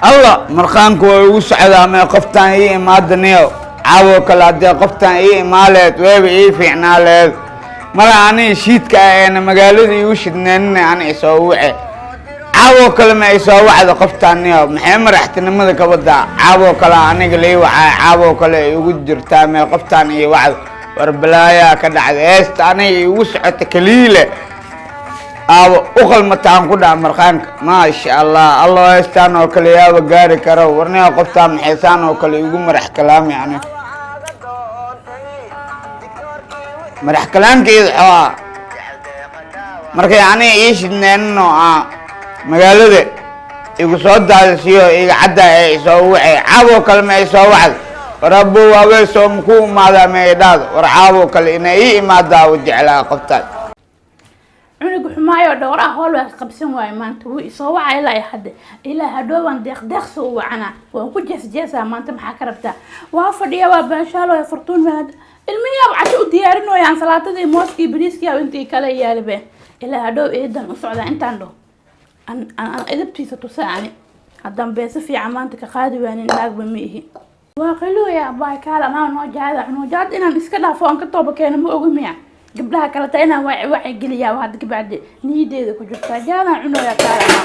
Alla, marqaanku waa igu socdaa. Mee qoftaan ii imaadaniyo caawoo kale? Haddee qoftaan ii imaaleed, weeba ii fiicnaa leed. Mala aniga shiidka ah eena magaalada iigu shidneenina ani isoo wace. Caawoo kale ma isoo wacda qoftaan niyo? Maxay madaxtinimada ka wadaa? Caawoo kale aniga lii wacaa, caawoo kale igu jirtaa. Mee qoftaan ii wacda? War balaayaa ka dhacda. Heesta aniga igu socota kaliile aabo u qalmataan ku dhaca marqaanka. Maasha Allah, Allah, heestaan oo kale yaaba gaari karo. Warniga, qoftaan maxaysaan oo kale igu madax kalaami? Ani madax kalaamkeeda xooa markay aniga ii shidneenin oo ah magaalada igu soo daadisiyo iga cadda ee isoo wacay. Caaboo kale ma isoo wacda? War abow, abeesoo maku imaadaa? Ma idhaado? War caaboo kale inay ii imaadaa u jeclaa qoftaan. Cunuga xumaayo dhowraha hool waa qabsan waaye. Maanta wuu isoo wacay ilaa hadda, ilaa hadhoowaan deeq deeqsa u wacana, waan ku jees jeesaa. Maanta maxaa ka rabtaa? Waa fadhiya, waa baashaalo. Fartuun maad ilmihiyaab casho u diyaarinooyaan, salaatadii, mooskii, bariiskii intii kale yaalibe. Ilaa hadhow eedan u socdaa intaan dhaho an an edabtiisa tusaa. Ani haddaan beesa fiican maanta ka qaadi waanin, naagba ma ihi. Waa qalooya abaay, kaala anaa noo jaada cuno jaad. Inaan iska dhaafo aan ka tooba keeno ma ogi miya? Gabdhaha kaleta inaan wacyi geliyaa hadda kabacdi niyadeeda ku jirtaa. Jaadaan cunooya, kaala anaa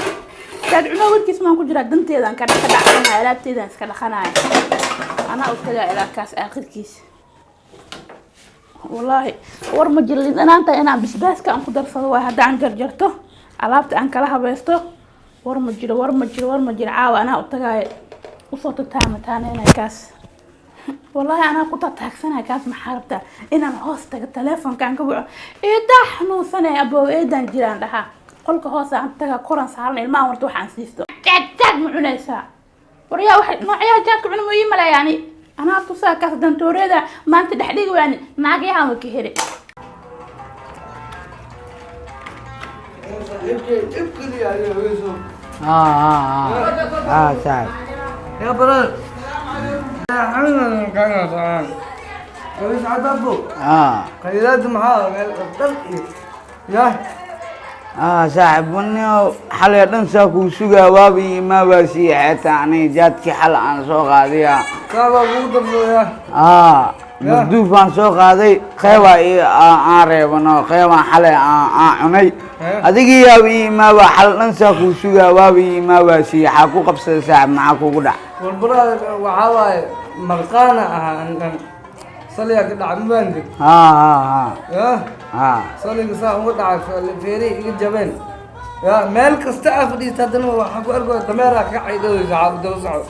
jaad cuno. Warkiis maan ku jiraa? Danteedaan ka dhacsanaya, alaabteedaan iska dhaqanaya. Anaa u tagaa ilaa kaas aakhirkiisa. Wallaahi war ma jirin inaanta inaan bisbaaska aan ku darsado waay. Haddaan jarjarto alaabta aan kala habaysto. War ma jiro, war ma jiro, war ma jiro. Caawa anaa u tagaayo, usoo tataamataaneyna kaas. Wallaahi anaa ku tataagsanaya kaas. Maxaa rabtaa? Inaan hoos tago, teleefonkaan ka waco, eedaa xanuunsanaya, abow, eedaan jiraan dhahaa. Qolka hoose aan tagaa, koran saaran ilmaha. Horta waxaan siisto jaad jaad ma cunaysaa? Waryaa, wax noocyaha jaadka cuna ma ii maleeyaani? Anaa tusaa kaas dantooreda maanta dhex dhigi waani. Naagyahan wa ka heli. Haa, saaxib. يا brother، عدبو. Qaylaadu maxaa meel dhan ya? Haa saaxib, wanio xalay dhan saa kuu sugaa, waaba ii imaabaasiiya. Xeetaa aniga jaadkii xal aan soo qaadiya. Saabaa kugu darsadaya. Marduufaan soo qaaday, qeybaa ii aan reebano, qeybaan xalay aan cunay. Adigii yaaba ii imaabaa? Xal dhan saa kuu sugaa, waaba ii imaabaasiiya. Xaa ku qabsaday saaxib? Maxaa kugu dhac? War brother, waxaa waaye marqaana ahaa an dhan saliyaa ka dhacay, ma fahantin? haa haa haa Ya. Saliga saa uga dhacay, feerihi iga jabeen. Ya meel kasta aa fadhiista, haddana waxaa ku argaya dameeraa ka caydhoweysa, waxaa daba socdo.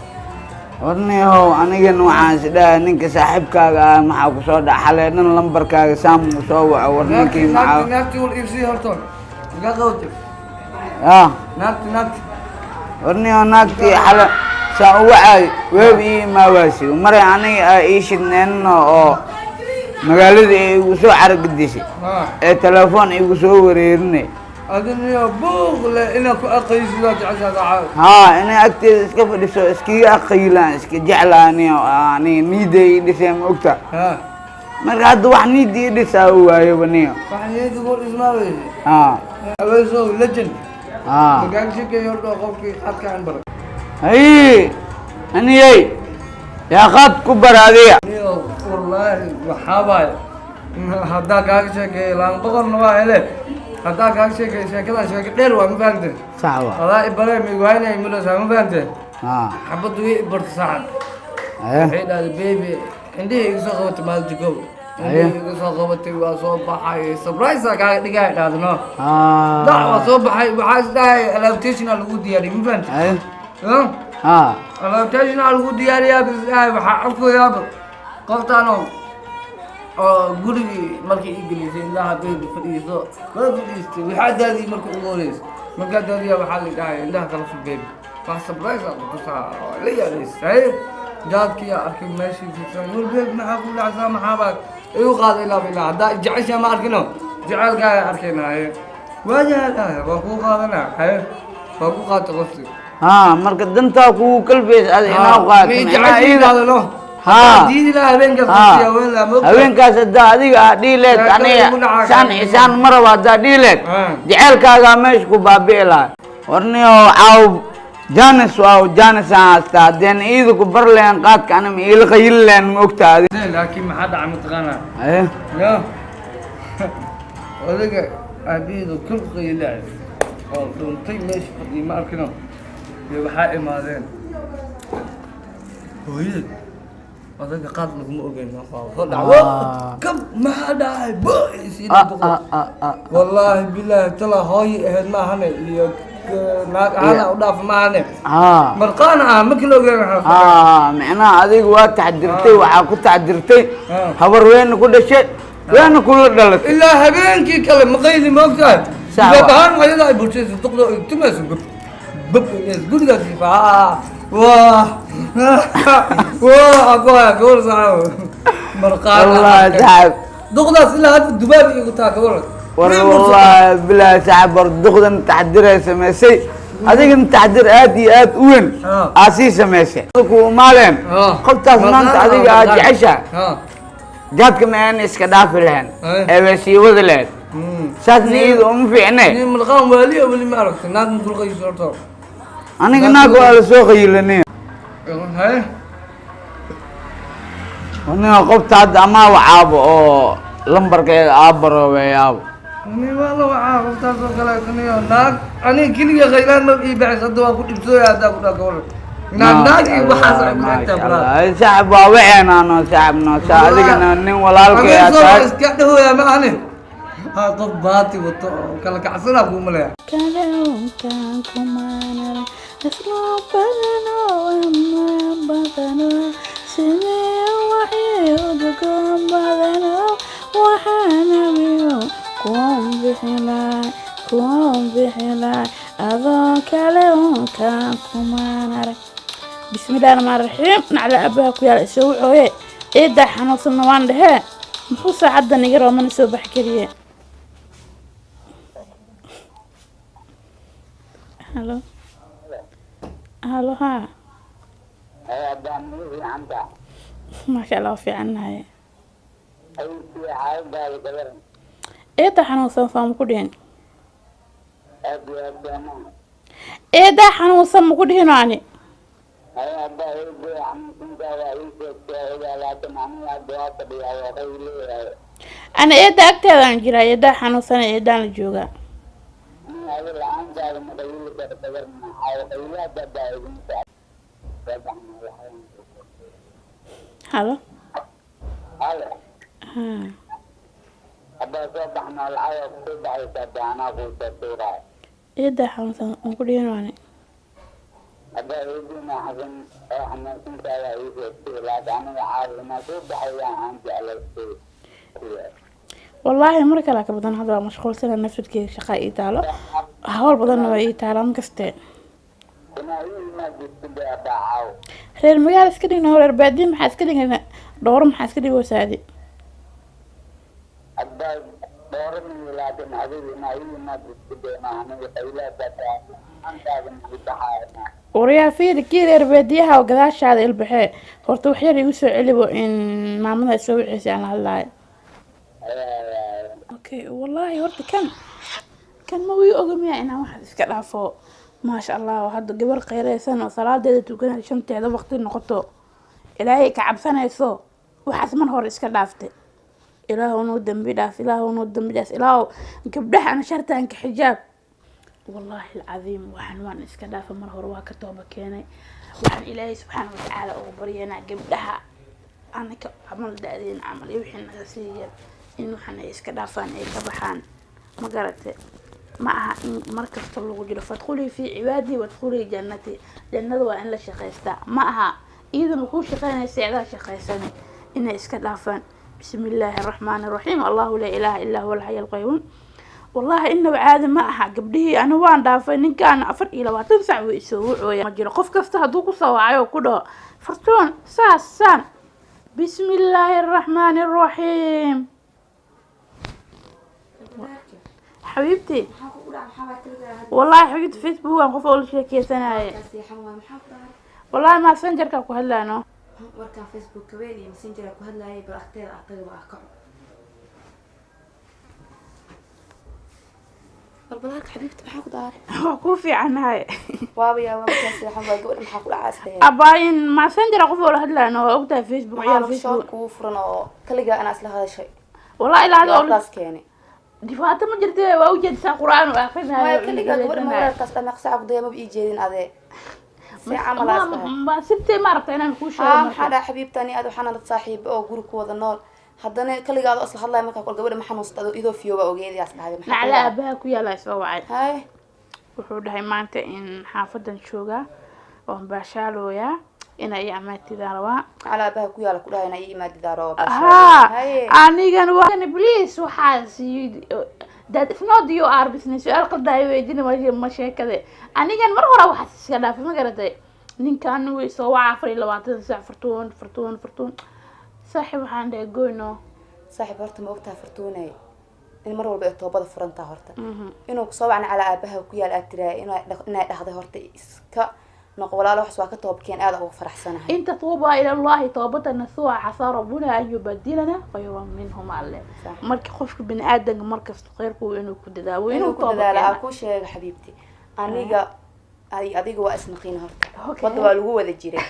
Warniyahow, anigan waxaan is dhahay ninka saaxiibkaaga ah maxaa kusoo dhac? Xalay dhan lambarkaaga saam uu soo waco. War ninkii naagti maxaa? Naagti wal iibsiyi hortoon iga qabtay. Ya. Naagti, naagti. Warniyahow, naagtii xale saan u wacay, weeb ii imaabaasi. Maray aniga aa ii shidneenno oo magaalada ay igu soo caragedisay ee telefoon igu soo wareerinay. Adiniyo buuq le inaad ku aqaysidaa jeceshaa caaw. Haa, inay agteeda iska fadhiso, iskaga aqaylaan, iska jeclaaniyo. Aniga niida ii dhisay, ma ogta? Marka hadda wax niida ii dhisaa u waayoba niyo. Wax niyada ku dhismaaweyse. Aweesow legend. Magaaga sheekeeyo horta qofkii qaadka aan baray. Hay, aniyey yaa qaad ku bara adiga? Niyo wallaahi waxaa waaye haddaa kaaga sheekeeyo laan boqorna waa hele. Haddaa kaaga sheekeeyo sheekadan, sheeko dheer waa, ma fahante? Sax wa. Adaa ibaree ma igu haynaya mulasa, ma fahante? Xabaddu way ibarta saaxan. Waxay dhahday, "Baby," indhihii iga soo qabatay maalin. Indhihii iga soo qabatay, waa soo baxay, surprise aa kaaga dhigaya dhahda no. Dac waa soo baxay, waxaa is dhahay alaabtation aa lagu diyaariyay, ma fahante? Alaabtation aa lagu diyaariyaa bis dhahay. Waxaa arkayaaba qoftaano oo gurigii markii ii gelisay, indhaha, "Baby, fadhiiso." Waa fadhiistay. Waxaa daadiyey marka ugu horeysa. Markaa daadiyaa waxaa la dhahay, "Indhaha kala fur, baby, wax surprise aa ku tusaa." Oo la yaabaysay jaadkii aa arkay meeshii fidsan. "War baby, maxaa ku dhacsaa? Maxaa baa igu qaaday?" Ilaa ilaa haddaa jeceshaa ma arkino, jaceylkaaga arkayna. Haye, waajaha dhahay, waa kuu qaadanaa. Haye, waa ku qaatay qoftii. Haa, marka dantaa kugu kalfaysa ada inaa qaato micnaha jeceshaa. Diidi lahaa habeenkaas qoftii haween lahaa, ma ogtahay? Haweenkaas haddaa adiga aa dhihi leed Sheekada aniga igu dhacaa saan kaan. Isaan maraba haddaa dhihi leed, jeceylkaagaa meesha ku baabi'i lahaa. Warniyo, caaw. Janis waa janis aan haystaa, haddeen iida ku bar lahayn qaadka anima iila qayili lahayn, ma ogtaa adi. Laakiin maxaa dhaca mataqaanaa? Eh. Ya odaga aabaheedu kor qaylaay oo dhuntay meesha fadhiya ma arkino, iyo waxaa imaadeen hooyada odaga, qaad laguma ogeyn soo dhac kab, maxaa dhacay bo isii. Wallaahi bilaahi tala hooyi ahayd maahane, iyo naag ahaana u dhaaf maahane. Marqaana ah markii la ogeyn waxaa. Micnaha adiga waa taxdirtay, waxaa ku taxdirtay habar weyna ku dhashay, weyna kula dhalatay. Ilaa habeenkii kale maqayli, ma ogtahay? Sax. Dubaab ahaan ayada ay bulshaysa duqda ay tumayso gub bab gurigaas jiifaa, waa waa agoya gawar saxaabo marqaana. Wallahi saaxib. Duqdaas ilaa hadda dubaab igu taa, gawar. War wallahi bilaahi saaxib, war duqdan taxdiray samaysay, adigana taxdir aad iyo aad u weyn aa sii samaysay ku umaaleen. Qoftaas maanta adiga aad jecesha jaadka ma aan iska dhaafi lahayn ee way sii wadi lahayd, saasna iyada uma fiicne. Nin marqaan waaliya weli ma aragta naag mukulqayso horta. Aniga naag waa la soo qayilanay. Haye. Aniga qofta hadda amaa wacaabo oo lambarkeeda aabaroobeyaabo. Ani waa la wacaa qoftaas oo kale niyo naag, aniga keliga khaylaan ma ii baxays, hadda waa ku dhibsooya haddaa ku dhaa gawar naag naag iyo waxaas ay ku dhigtaa bro. Saaxib, waa waceenaano saaxib, no saa adigana nin walaalkay aa Aniga soo tahay. Iska dhahooya ma ahane, ha qof baati wato oo kala kacsanaa kuuma leeya. Kalluunkan kumaanara isla badano ama badano sidee waxay udgoon badano, waxaanabiyo kuun bixilay, kuun bixilay adoo kale unkan kumaan arag. Bismillahi raxmaan raxiim. Nacla abaha ku yaala isoo wuxooye, eedaa xanuunsanna waan dhehee, muxuu saacaddan iga roomana soo bax keliye? Halo, halo, haa. Maasha Allah, waa fiicannahay. Eedda xanuunsan saa maku dhihin? Eeddaa xanuunsan maku dhihino ani? Ana eedda agteedaan jiraa, eeddaa xanuunsana, eeddaan la joogaa. Halo, haa. Eeddaa xanuunsan maku dhihino ani? Wallaahi mar kale ka badan, hadda waa mashquulsana, nafsadkeyga shaqaa ii taalo, hawl badanna waa ii taala ma kaste. Reer magaal iska dhigna, reer baadiye maxaa iska dhigna, dhooro maxaa iska dhigaysaadi? Waryaa fiiri, kii reer baadiyaha oo gadaashaada ilbaxee, horta wax yar igu soo celibo in maamada soo wixisa aan la hadlaayo. Okay, wallaahi horta kan kan ma wii oga miya inaan waxaas iska dhaafo? Maasha Allah, hadda gabar qayraysan oo salaadeeda tukanaysa shanteeda waqti noqoto, Ilaahay ka cabsanayso, waxaas mar hore iska dhaaftay. Ilaahow noo dambi dhaaf, Ilaahow noo dambi dhaaf, Ilaahow gabdhaha ana shartaanka xijaab. Wallaahi alcadiim, waxaan waan iska dhaafa mar hore, waa ka tooba keenay. Waxaan Ilaahay subxaana watacaala ugu baryanaa gabdhaha anaka camal da-deen camal iyo wixii naga siiya in waxaan ay iska dhaafaan, ay ka baxaan, ma garate? Ma aha in mar kasta lagu jiro fadkhulii fii cibaadii wadkhulii jannati. Jannada waa in la shaqaystaa, ma aha iyadana kuu shaqaynaysa icdaa shaqaysani inay iska dhaafaan. Bismi illaahi araxmaani araxiim, allahu laa ilaaha illaa huwa alxay alqayuum. Wallahi inaba caadi ma aha gabdhihii, ani waan dhaafay. Ninkaan 24 sac wuu isoo wucooya, ma jiro qof kasta hadduu kusoo wacayo oo ku dhaho fartuun saas saan. Bismi illaahi araxmaani araxiim. Xabiibti, wallahi xabiibti, Facebook aan qof oo la sheekeysanaaye. Wallahi Messengerka ku hadlaano. Warkaan Facebook habeen iyo Messenger ku hadlaayay, bal agteeda ah tagaba ah kaco. Balbalaarka xabiibti, maxaa ku daaray? Waa kuu fiicanahay. Waaba yaa, waa markaa seexan waa gabadha, maxaa ku dhacaas dheheen? Abaayin, Messenger qof oo la hadlayno, waa ogtahay Facebook. Maxaa Ciyaal lagu Facebook. Shoor kugu furan oo kaligaa anaa isla hadashay. Wallahi ilaa hadda oo Dhibaatadaas keenay. Dhibaato ma jirto, waa ujeedsaa Qur-aan oo akrinaayo. Maya, kaligaa gabadha ma weerarkaas dhameeq saac ku daya maba ii jeedin adee see camalaas dhahay. Ma sibtee ma rabta inaan kuu sheego? Haa. Marka. Maxaa dhahay xabiibta, ani aad waxaana dad saaxiibo oo guri ku wada nool, haddana kaligaa adoo isla hadlaya markaa kol gabadha ma xanuunsata adoo idoo fiyooba ogeedayaas dhahday, maxaa ku Nacla dhacay? Aabaha ku yaala soo wacay. Hay. Wuxuu dhahay maanta in xaafadan joogaa oon baashaalooyaa, ina ii amaatidaan rabaa. Macala aabaha ku yaala ku dhahay inaa ii imaadidaa rooba? Haa. Haye. Anigan waa please, waxaas that is not your business. Su-aal qalda ay weydiina ma sheekade. Anigan mar hore waxaas iska dhaafay, ma garatay? Ninkan way soo waca 24 saac, Fartuun, Fartuun, Fartuun. Saaxiib, waxaan dhahay goyno. Saaxiib, horta ma ogtahay Fartuunay in mar walba ay toobada furantaa? Horta inuu kusoo wacna calaa aabaha ku yaal aad tiraaya inay dhahday horta iska noqo walaalo, waxas waa ka toobakeen, aada uga faraxsanahay. In tatuuba ila Allahi toobata nasuuxa casaa rabbuna an yubadilana khayran minhum, alle. Sax. Marka qofka bini aadanka markasta khayrku inuu ku dadaalo, inuu inuu ku tooba dadaalo aa keena. Kuu sheega xabiibti, aniga ay adiga waa isnaqiin horta. Okay. Wadda waa lagu wada jiray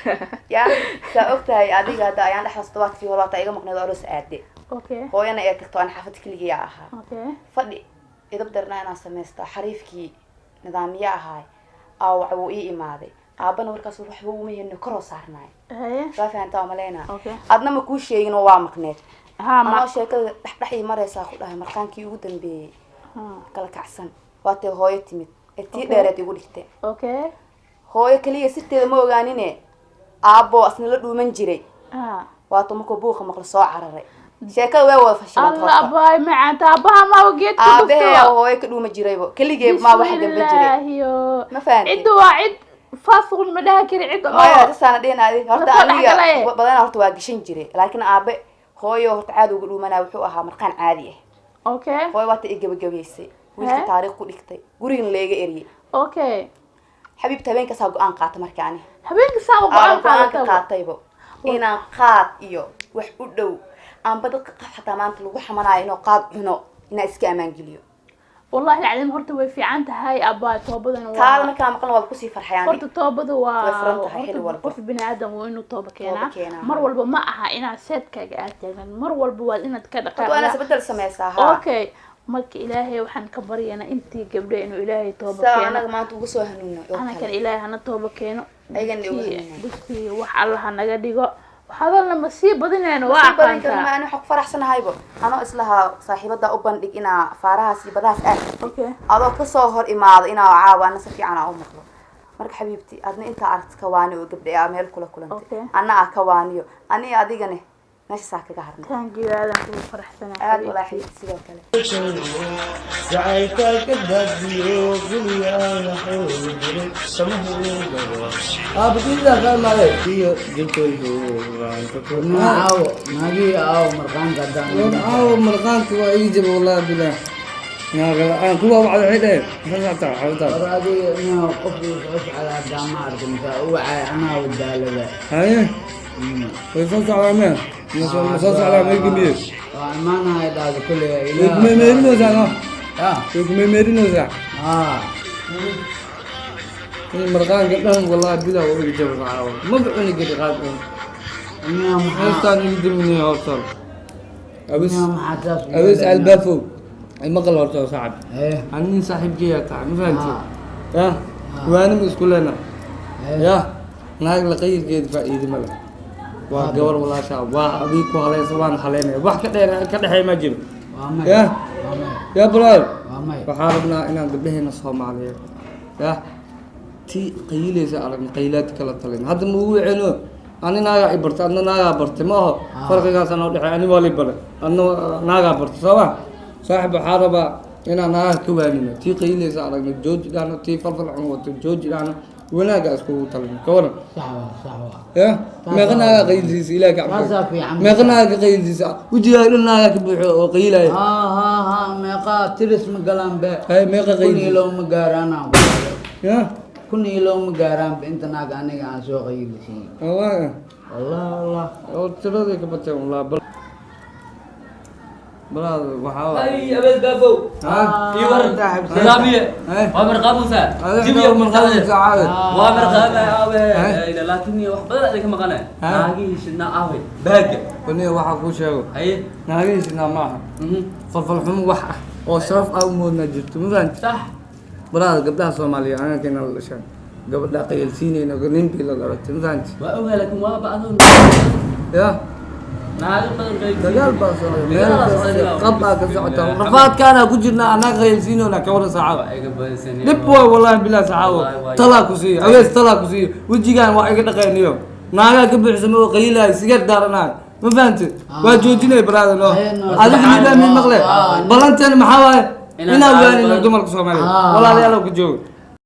ya saa ogtahay. Adiga hadda ayaan dhexdaas todobaadkii hore waata iga maqneed oo aroos aade. Okay. Hooyana ee tagto, aan xaafad keligiyaa ahaa. Okay. Fadhi idab darnaa inaan samaysto, xariifkii nidaamyo ahaay aa wuu ii imaaday. Aabana warkaas waxba uma helno, koroo saarnaay. Haye. Waa fahantaa waa maleynaa. Okay. Adna ma kuu sheegin oo waa maqneed. Ha ma Anoo sheekada dhex dhex ii maraysaa ku dhahay marqaankii ugu dambeeyey Ha. kala kacsan waatay hooyo timid ee tii Okay. dheereed igu dhigtay. Okay. Hooyo kaliya sirteeda ma ogaanine, aabbo asna la dhuuman jiray. Ha. Waato markuu buuqa maqlo soo cararay, sheekada way wada fashilantay. Allah. Horta Abaay macaanta, aabaha ma geed ku aabahee dhufto? Hooyo ka dhuuma jiraybo, keligee maa waxa dambe jiray. Bismillaahiyo. Ma fahantay? Cidda waa cid faasuq ma dhaha kari, cid Maya, oo tasaana dhehnaadi horta. Lasoo Aniga dhexgalay. Badanaa horta waa gashan jiray, laakiin aabe hooyo horta caadi uga dhuumanaa, wuxuu ahaa marqaan caadi ah. Okay. Hooyo waata i gabagabaysay wiilka, Hee? taariikh ku dhigtay, gurigana leega eriyey. Okay. Xabiibta, habeenkaasaa go-aan qaata marka ani. Habeenka saa Aa, go-aan go-aanka qaadataba? Qaataybo inaan qaad iyo wax u dhow aanba dadka qaf xataa maanta lagu xamanaayo inuu qaad cuno inaan iska amaan geliyo. Wallahi alcadiim, horta way fiican tahay abaa, toobadan waa Taada markaa maqlan waaba kusii farxayaan. Horta toobada waa Way furan tahay xilli horta walba. Qof bini aadam waa inuu tooba keenaa. Keenaa. Mar walba ma aha inaad seedkaaga aad taagnan, mar walba waa inaad ka Horta waa inaad dhaqaaqdaa. isbedel sameysaa, haa. Okay, marka Ilaahay waxaan ka baryaynaa intii gabdha inuu Ilaahay tooba Saa keeno. anaga maanta uga soo hanuuno oo Anakan kale. Ilaahay hana tooba keeno. Ayagana uga Dadkii- hanuunaan. Dadkii wax Allaha naga dhigo, hadalna ma sii badinayno, waa Sii badan karma. aqaantaa. Ani waxaan ku faraxsanahaybo anoo islahaa saaxiibada u bandhig inaa faarahaas iyo badahaas aad Okay. adoo kasoo hor imaado inaa caawa ana si fiican aa u maqlo. Marka xabiibti, adna intaa aragti ka waani oo gabdha aa meel kula kulantay. Okay. Anna aa ka waaniyo, ani adigane meeshaasaa kaga harnay. Thank you, aadan kugu faraxsanahay. Aad walaa xabiibti, sidoo kale. Jacaylka ka daadiyo gurigaana xooli jiray samahu Aabadiida ka imaaday. iyo jirkaygu raanta ku Caawo naagii aawo marqaanka haddaan Caawa marqaanka waa ii jaba, wallahi bilah, naaga la-aan kuwa wacda waxay dhaheen maxaa soctaa xawtaa. War adiga inuu qofku soo socda haddaan ma arkin taa u wacay anaa wadaalada. Haye, way soo socdaa maya ma soo socdaa may gemiye. Waa imaanahay dhahda kulley. Way kumemeerinaysaa no? Ya. Way kumemeerinaysaa. Haa. In marqaanka dhan wallahi bilah waa iga jaba caawa, maba cuni kari qaad un. Inaa maxaa Heestaan iga diminaya horta abis. Inaa maxaa saas u Abis. yeelay? Albaafow maqal horta saaxib. Eh. Ani nin saaxiibkeeyaa tahay, ma fahanti? Ah. Ya waanima isku leenahay ya naag la qayilkeeda faa'iide ma leh, waa gabar walaasha, waa adiig ku halaysa, waan haleynaya, wax ka dheer ka dhexeey ma jiro. Waa may. Ya. Waa may. Ya balaal. Waa may. Waxaan rabnaa inaan gabdhaheena Soomaaliyeed ya tii qayilaysa aragna qayilaad kala talin. Hadda ma ugu waceno, ani naagaa i bartay, adna naagaa bartay, ma aho? Farqigaas anoo dhexey, ani waa lii baray, adna naagaa bartay, soo ma saaxib? Waxaa rabaa inaan naagaha ka waanino, tii qayilaysa aragna jooji dhahno, tii falfal cun wato jooji dhahno, wanaaga iskugu talino, ka waran? Sax waa, sax waa. Ya meeqa naagaa qayilsiisa Ilaah ka Taasaa cabso? fiican. Meeqa naagaa ka qayilsiisa? Wejigaaga dhan naagaa ka buuxo oo qayilaya. Haa haa haa, meeqaa tiris ma galaan be. Hay, meeqa 1000 qayilsiisa? Looma gaaraan aan ku dhahay. Ya. 1000 looma gaaraan be inta naag aniga aan soo qayilisiin. Wallahi. Wallah, wallah. Oo tiraday ka bateen wallah, bal Brother, waxaa waaye. Ay, abees baafow. Ha? Ii waran. Nidaamiye. Eh. Waa marqaabusa. Adiga Jibiya waa marqaabusa, caadi. Waa marqaaba aabe. Eh. Ila laakiin wax badan adiga ka maqanay. Eh. Naagihii shidnaa aabe. Baaga. Waniga waxaa kuu sheego. Haye. Naagihiisina maaha. Falfal xumo wax ah oo sharaf ah u moodnaa jirto, ma fahanti? Sax. Brother, gabdhaha Soomaaliya anaga la dhashaan. Gabadha qayilsiinayna nin bii la dhalatay, ma fahanti? Waa ogaa laakiin waaba adoon. Ya. Naago badan qayb. Dagaal baa socda. Meel Dagaal baa kasta socda. qab baa ka socota. Rafaadkaana ku jirnaa annaga qayilsiinayna ka waran saacada. Waa iga badsan. Dhib waay wallaahi bilaa saxaabo. Wallaahi waay. Talaa ku siiyo, awees talaa ku siiyo. Wejigaan waa iga dhaqayniyo. Naagaa ka buuxsama oo qayilaay sigaar daaranaay. Ma fahantid? Waa joojinay brother no. Adiga liibaa mid maqle. Ballanteena maxaa waaye? Inaan Inaan naago waanino badan- dumarka Soomaaliyeed. Walaalayaal ku joogo.